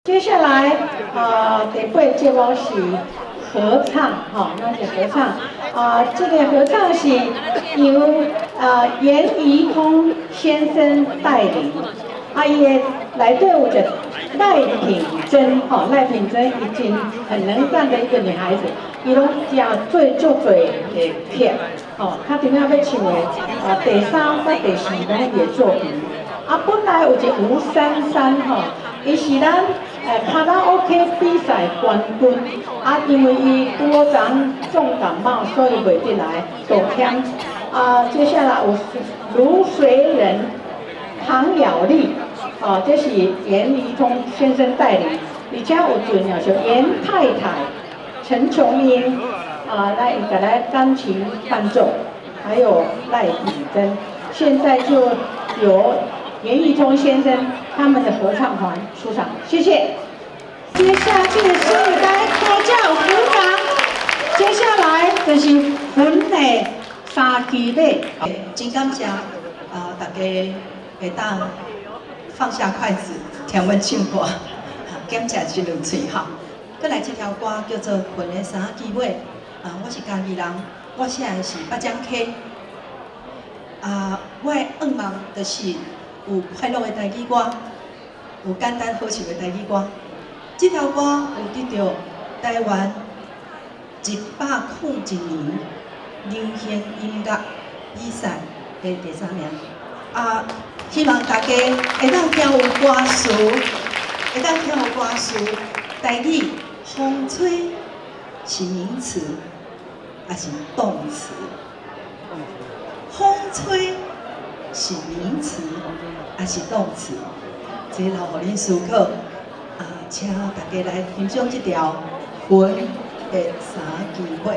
接下來啊，第八節目是合唱，吼，那是合唱。啊，這個合唱是由嚴怡通先生帶領，啊，伊的內底有一個賴品珍，吼，賴品珍已經很能幹的一個女孩子，伊攏誠做足濟的曲，吼，較頂仔欲唱的啊，第三佮第四攏伊的作品。啊，本來有一個吳珊珊，吼，伊是咱卡拉 OK 比賽冠軍，啊，因為伊拄好昨重感冒，所以袂得來，道歉。啊，接下來有盧隨人、唐雅麗，哦，這是嚴怡通先生帶領，而且有重要是嚴太太陳瓊英，啊，來伊共來鋼琴伴奏，還有賴品珍，現在就由嚴怡通先生他們的合唱團出場，謝謝。接下去是來呼叫鼓掌，接下來就是雲的三支馬。真感謝啊，大家會當放下筷子聽阮唱歌，感謝這兩喙哈。閣來這條歌叫做《雲的三支馬》，啊，我是嘉義人，我寫的是八掌溪。啊，我的願望就是有快樂的台語歌，有簡單好唱的台語歌。這條歌有得著台灣101年流行音樂比賽的第三名。啊，希望大家會當聽有歌詞，會當聽有歌詞。台語風吹是名詞，抑是動詞？風吹是名詞，抑是動詞？這留予恁思考。啊，請大家來欣賞這條《雲的三支馬》。